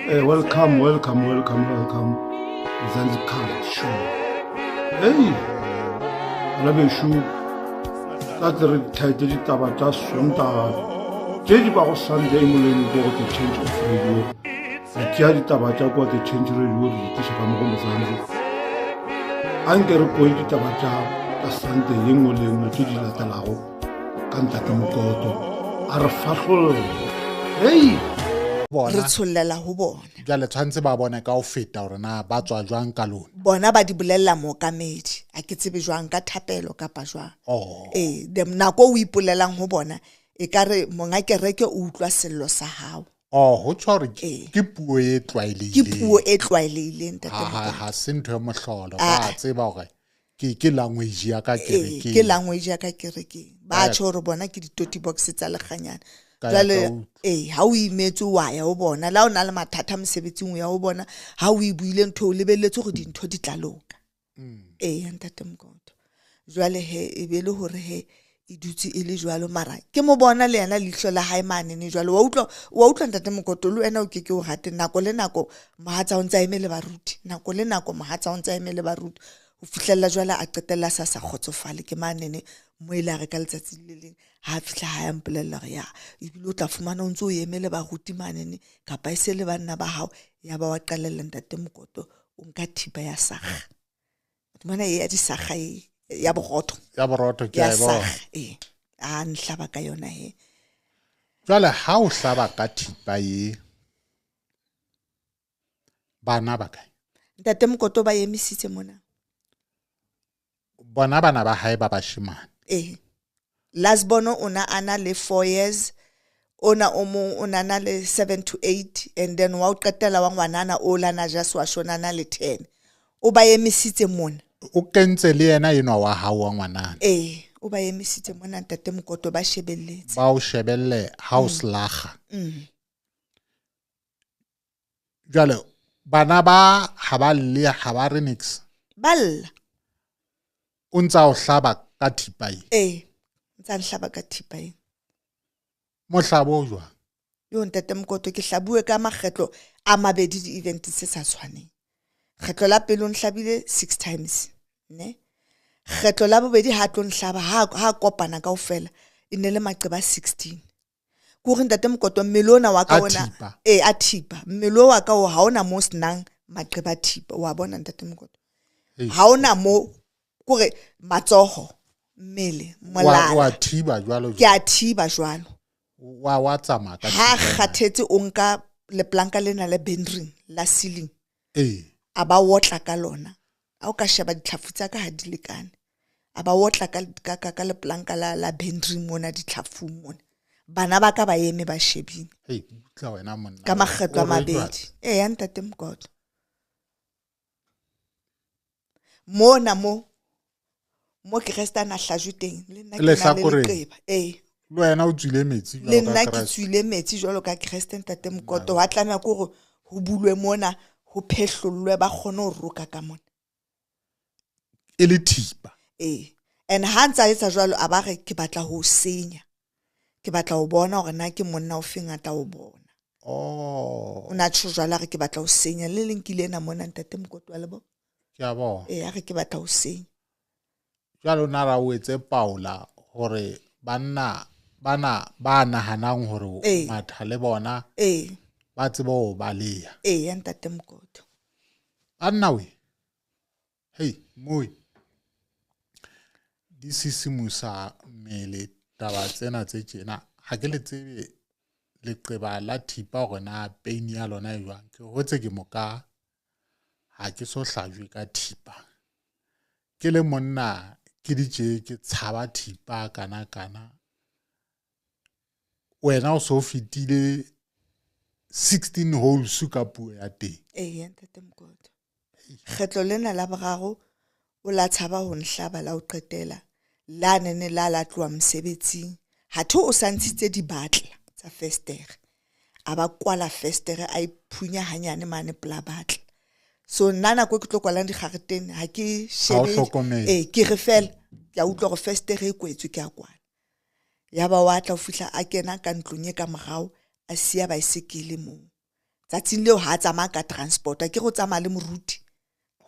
Hey, welcome, welcome, welcome, welcome. Mzansi Card Show. Hey, bana bešo, tla tle re thaete ditaba tša Sontaga tše di bago Sunday moleng ko go The Change of Radio. Re tšea ditaba tša kwa The Change Radio re di tliša ka mo go Mzansi. Anke re koe ditaba tša tša Sunday ye nngwe le ye nngwe tše di latelago ka ntate Mokoto a re fahlolle. Hei! Re tshollela go bona. Bjale tshwanetse ba bone ka go feta gore na ba tswa jwang ka lona. Bona ba di bolelela mookamedi, a ke tsebe jwang ka thapelo kapa jwang. Oh. Ee, the nako o ipolelang go bona e ka re monga kereke o utlwa sello sa gago. Oh, go tswa gore Ee. ke puo e tlwaelehileng. Ke puo e tlwaelehileng ntate Ha Mokoto. ha se ntho e mohlolo, Ah. ba tseba gore ke ke language ya ka Ee, kerekeng. ke language ya ka kerekeng. Ba Ka ya- tjho gore bona ke di-toti box tsa lekganyana. Ka ya Jwale ka utlwa. ee, ha o imetswe wa ya ho bona, le ha o na le mathata mosebetsing o ya ho bona, ha o e buile ntho o lebelletse hore dintho di tla loka. Ee, ntate Mokoto. Jwale he e be le hore he e dutse e le jwalo mara ke mo bona le yena leihlo la hae manene jwalo. Wa utlwa, wa utlwa ntate Mokoto le wena o ke ke o rate nako le nako mohatsa o ntsa eme le baruti, nako le nako mohatsa o ntsa eme le baruti. Ho fihlella jwale a qetella sa sa kgotsofale ke manene mo ile a re ka letsatsi le leng ha fihla ha ya mpolella hore ya ebile o tla fumana o ntso o eme le baruti manene kapa e se le banna ba hao ya ba wa qalella ntate Mokoto o nka thipa ya sakga. Mona e ya disakga e ya borotho. Ya borotho ke Ya a e bona. sakga ee. A nhlaba ka yona he. Jwale ha o hlaba ka thipa e bana ba kae? Ntate Mokoto ba emisitse mona. Bona bana ba hae ba bashemane. Ee. Last born o na a na le 4 years, ona o mong o na na le 7 to 8 and then wa o qetela wa ngwanana o lana just wa shona na le 10. O ba emisitse mona. O kentse le yena enwa wa hao wa ngwanana. Ee, o ba emisitse mona ntate Mokoto ba shebelletse. Ba o shebelle ha o slaga. Jwale bana ba ha ba lle ha ba re nix. Ba lla. O ntsa o hlaba ka thipa e. Ee, ntsa nhlaba ka thipa e. Mohlabo o jwang? Yo ntate Mokoto ke hlabuwe ka makgetlo a mabedi di-event tse sa tshwaneng. Kgetlo la pele o nhlabile 6 times, ne? Kgetlo la bobedi ha tlo nhlaba ha kopana kaofela e ne le maqeba a 16. Ke hore ntate Mokoto mmele ona wa ka A ona thipa. ee a thipa. Mmele wa ka o ha ona mo senang maqeba a thipa. Wa bona ntate Mokoto? Ei. Ha ona mo kore matsoho, mmele, Wa molala. wa thiba jwalo Ke a thiba jwalo. Wa wa tsamaya ka Ha thipa ena. kgathetse o nka leplanka lena le bendring la ceiling. Ee. A ba otla ka lona. Ha o ka sheba ditlhafu tsa ka ha di lekane. A ba otla ka leplanka la bendring mona ditlhafung mona. Bana ba ka ba eme ba shebile. Hei, utlwa wena monna. Ka makgetlo a O re jwang? mabedi. Ee, ya ntate Mokoto. Mona mo Kreste a na hlajwe teng, le nna ke na le Lehlakoreng. leqeba. Ee. Le wena o tswile metsi Le jwalo ka nna ke Kreste. tswile metsi jwalo ka Kreste ntate Mokoto. Wa tlameha ke hore ho bulwe mona, ho phehlollwe ba kgone ho roka ka mona. E le thipa. Ee. And ha ntsa etsa jwalo a ba re ke batla ho o senya. Ke batla ho bona hore na ke monna o feng a tla o bona. Oh. O na tjho jwalo a re ke batla ho senya. Le leng ke ile ena mona ntate Mokoto wa le bona. Ke a bona. Ee, a re ke batla ho senya. Jwale o na ra o etse paola hore banna bana ba nahanang hore o Ee. matha le bona Ee. ba tsebe ho baleha. Ee, ya ntate Mokoto. Banna we. Hei, moi. Di sisimusa mmele taba tsena tse tjena. Ha ke le tsebe leqeba la thipa hore na pain ya lona e jwang. Ke hotse ke moka ha ke so hlajwe ka thipa. Ke le monna ke ditje ke tshaba thipa kana kana. Wena o so fetile 16 holes ka puo ya teng. Ee, ya ntate Mokoto. Kgetlo lena la boraro o la tshaba ho nhlaba la ho qetela. La nene la la tloha mosebetsing. Hatho o sa ntshitse dibatla tsa festere. A ba kwala festere a iphunya hanyane mane pela batla. So nna nako e ke tlo kwalang dikgaretene ha ke Ha o shebe. hlokomele. Ee, ke re fela ke a utlwa hore festere e kwetswe ke a kwala. Ya ba wa tla ho fihla a kena ka ntlong e ka morao a siya baesekele moo. Tsatsing leo ha a tsamaya ka transport, a ke go tsamaya le moruti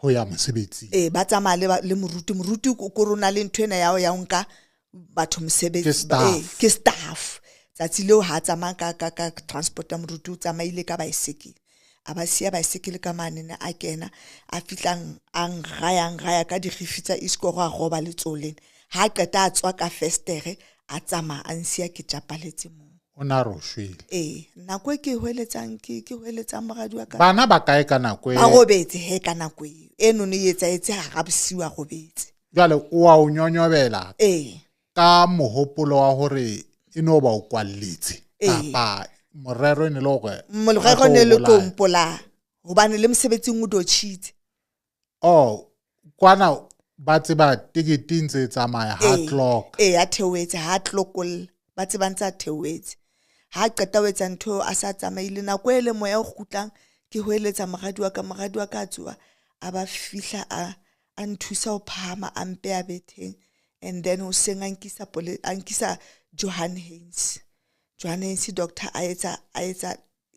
ho ya mosebetsing. Ee, ba tsamaya le moruti. Moruti ko rona le ntho ena ya ho nka batho mosebetsi. Ke staff. Ee, ke staff. Tsatsi leo ha a tsamaya ka transport ya moruti, o tsamaile ka baesekele. A ba siya baesekele ka manene, a kena, a fihlang a nraya ka dirifi tsa iskoro, a roba letsoho lena. Ha a qeta a tswa ka festere, a tsamaya a nsiya ke tjapaletse moo. O na re o shwele. Ee, nako e ke hweletsang, ke hweletsang moradi wa ka. Bana ba kae ka nako e? Ba robetse he ka nako eo. Eno ne e etsahetse hara bosiu a robetse. Jwale o a o nyonyobela. Ee. Ka mohopolo wa hore e no ba o kwalletse. Ee. Kapa morero e ne le hore Morero a ne le tlo tlo bolaya. mpolaya. Hobane le mosebetsing o dotjhitse. Oh, kwana ba tseba tekete ntse e tsamaya ha Ee. clock. Ee, a theohetse, ha clockolla. Ba tseba ntse a theohetse. Ha qeta ho etsa ntho a sa tsamaile, nako e le moya o kgutlang, ke hoeletsa moradi wa ka, moradi wa ka a tsoha, a ba fihla a nthusa ho phahama, a mpeha betheng. And then hoseng a nkisa a nkisa Johan Heyns. Johan Heyns doctor a etsa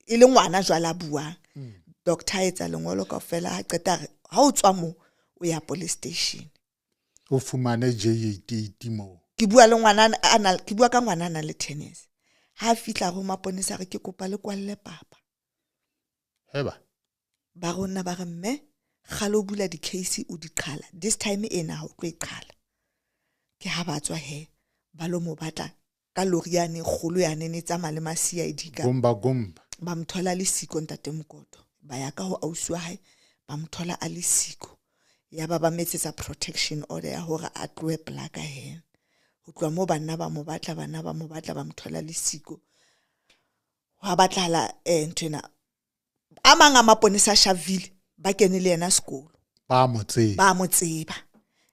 e le ngwana jwale a buang. Doctor a etsa lengolo kaofela, ha qeta a re, ha o tswa moo o ya police station. O fumane J88 moo. Ke bua le ngwana a na, ke bua ka ngwana a nang le 10 years. Ha fihla ho maponesa re ke kopa le kwalle papa. Heba. Ba rona ba re mme kgale o bula di-case o di qhala. This time ena ha o tlo e qhala. Ke ha ba tswa he ba lo mo batla ka lori yane kgolo yane ne tsamaya le ma CID ka. Gumba gumba. Ba mo thola le siko ntate Mokoto. Ba ya ka ho ausi wa hae ba mo thola a le siko. Ya ba ba metsetsa protection order ya hore a tlohe plaka he. Ho tloha moo banna ba mo batla, bana ba mo batla, ba mo thola le siko. Hwa batlahala, nthwena. A mang a maponesa a Sharpeville ba kene le yena sekolo. Ba mo tseba. Ba mo tseba.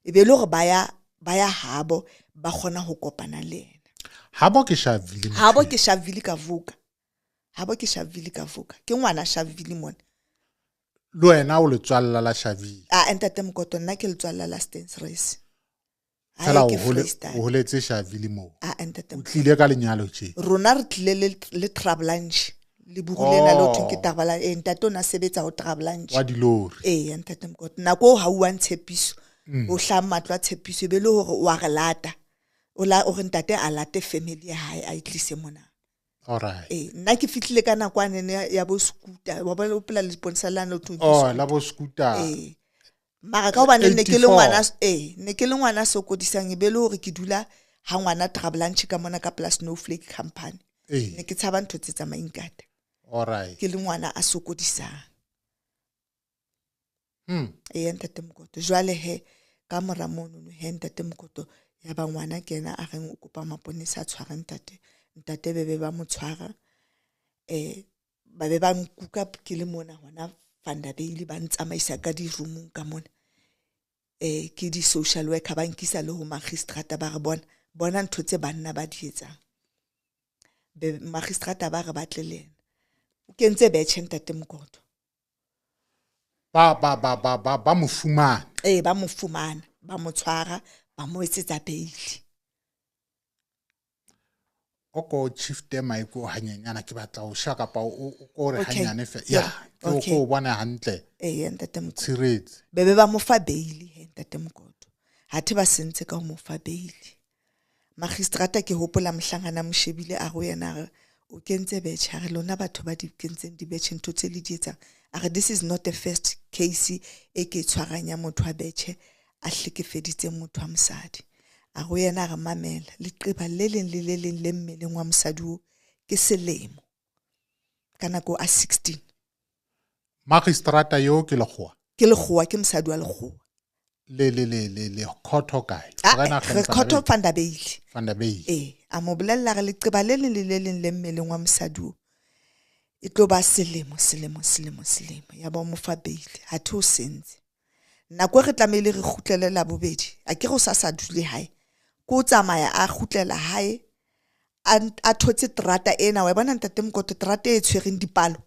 E be le hore ba ya habo, ba kgona ho kopana le yena. Habo ke Sharpeville. Habo ke Sharpeville ka voka. Habo ke Sharpeville ka voka. Ke ngwana Sharpeville mona. Le wena o letswalla la Sharpeville. A ntate Mokoto, nna ke letswalla la Stensres. Ha Fela ke o hole, Freestyle. o holetse Sharpeville moo. A ntate O Mokoto. tlile ka lenyalo tje. Rona re tlile le Trablanche. Le buru lena le ho thweng ke Oh. Trablanche. Ntate o na sebetsa ho Trablanche. Wa dilori. Ee, ntate Mokoto. Nako o ha uwa Tshepiso. O hlaha matlo a Tshepiso, e be le hore o a re lata. O la, o re ntate a late family ya hae, a e tlise mona. All right. Ee, nna ke fihlile ka nako ane ya bo scooter. Wa bona o phela le sponsor lane ho thweng ke Oh, scooter. la bo scooter. Ee. Mara ka hobane ne ke le 84. ngwana, ee, ne ke le ngwana sokodisang, e be le hore ke dula ha ngwana Trablanche ka mona ka pela Snowflake Company. Ee. Ne ke tshaba ntho tse tsamayang kata. All right. Ke le ngwana a sokodisang. Ee, ntate Mokoto. Jwale he, ka mora monono he, ntate Mokoto, ya ba ngwana ke yena a reng o kopa maponesa a tshware ntate. Ntate be be ba mo tshwara. Ba be ba nkuka ke le mona hona Van der Bijl, ba ntsamaisa ka di-roomong ka mona. Ke di-social worker, ba nkisa le ho magistrata, ba re bona ntho tse banna ba di etsang. Be magistrata ba re batle le yena. O kentse betjhe ntate Mokoto. Ba mo fumana. Ee, ba mo fumana, ba mo tshwara, ba mo etsetsa bail. O ko shift mic o hanyenyana, ke batla ho sha kapa o ko re Okay. hanyane fe. Yeah. Ya, ke o Okay. ko bona hantle. Ee, ntate Mokoto. Tshiretse. Be be ba mo fa bail he, ntate Mokoto. Ha the ba sentse ka ho mo fa bail. Magistrata ke hopola mohlangana mo shebile a re ho yena, a re, o kentse betjhe, a re lona batho ba di kentseng dibetjhe ntho tse le di etsang. A re this is not the first case e ke tshwarang ya motho wa betjhe a hlekefeditseng motho wa mosadi. A re ho yena, a re mamela, leqeba le leng le le leng le mmeleng wa mosadi oo ke selemo. Ka nako a 16. Magistrata yo ke lekgowa? Ke lekgowa, ke mosadi wa lekgowa. Le khotho kae? Ah, Morena re Van der khotho Bijl. Van der Bijl. Van der Bijl. Ee, a mo bolella re leqeba le leng le le leng le mmeleng wa mosadi oo e tlo ba selemo, selemo, selemo, selemo. Ya ba o mo fa bail, ha the o sentse. Nako e re tlamehile re kgutlele la bobedi, a ke re o sa sa dule hae. Ke o tsamaya a kgutlela hae, a thotse terata ena, wa e bona ntate Mokoto, terata e tshwereng dipalo.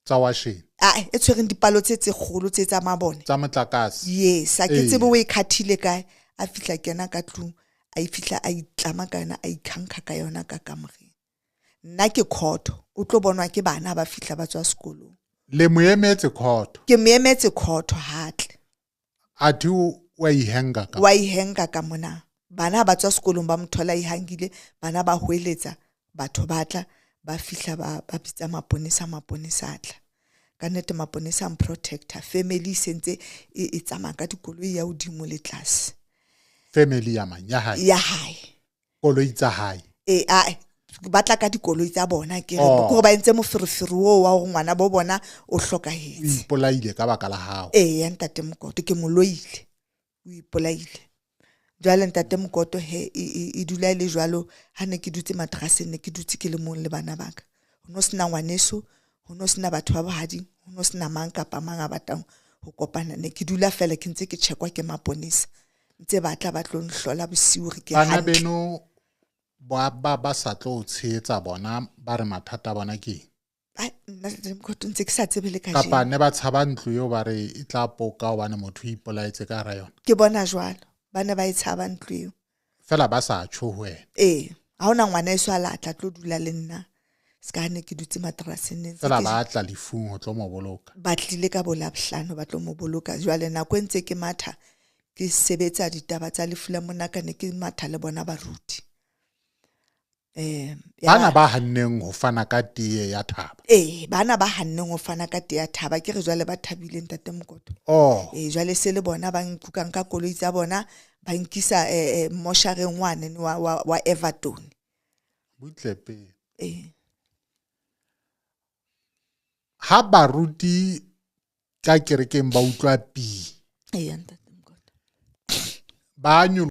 Tsa washeng. Ah, e tshwereng dipalo tse tse kgolo tse tsa mabone. Tsa motlakase. Yes, ha ke Ee. tsebe o e khathile kae. A fihla kena ka tlung, a e fihla a itlama ka yona, a ikhankga ka yona ka kamoreng. Nna ke court, o tlo bonwa ke bana ba fihla ba tswa sekolong. Le mo emetse court? Ke mo emetse court hatle. Athe wa ihenga ka? Wa ihenga ka mona. Bana ba tswa sekolong ba mo thola ihangile, bana ba hweletsa, batho ba tla, ba fihla ba bitsa maponesa, maponesa a tla. Ka nnete maponesa a mprotector, family e sentse e tsamaya ka dikoloi ya hodimo le tlase. Family ya mang? Ya hae? Ya hae. Koloi tsa hae? E, a ba tla ka dikoloi tsa bona, ke re gore ba entse moferefere oo wa hore ngwana bo bona o hlokahetse. O ipolaile ka baka la hao? Ee, ya ntate Mokoto, ke mo loile. O ipolaile. Jwale ntate Mokoto he e dula e le jwalo. Ha ne ke dutse matraseng, ne ke dutse ke le mong le bana ba ka. Ho no sena ngwaneso, ho no sena batho ba bohading, ho no sena mang kapa mang a batlang ho kopana. Ne ke dula fela ke ntse ke checkwa ke maponesa. Ntse ba tla ba tlo nhlola bosiu re ke hantle. Bana beno ba sa tlo tshehetsa bona, ba re mathata a bona ke eng? Ai, nna Mokoto ntse ke sa tsebe le kajeno. Kapa ne ba tshaba ntlo eo ba re e tla poka hobane motho o ipolaetse ka hara yona? Ke bona jwalo, ba ne ba e tshaba ntlo eo. Fela ba sa tjho ho wena? Ee, ha hona ngwana eso a la tla tlo dula le nna. Ska ne ke dutse matraseng ne ntse Fela ba tla lefung ho tlo mo boloka. Ba tlile ka bo Labohlano ba tlo mo boloka. Jwale nako e ntse ke matha ke sebetsa ditaba tsa lefu la monaka, ne ke matha le bona baruti. Bana ba hanneng ho fana ka tee ya thaba. Ee, bana ba hanneng ho fana ka tee ya thaba. Ke re jwale ba thabile ntate Mokoto. Ee, jwale se le bona ba nkukang ka koloi tsa bona, ba nkisa moshareng wane wa Everton. Butle pele. Ee. Ha baruti ka kerekeng ba utlwa pi. Ee, ntate Mokoto. Ba nyoloha.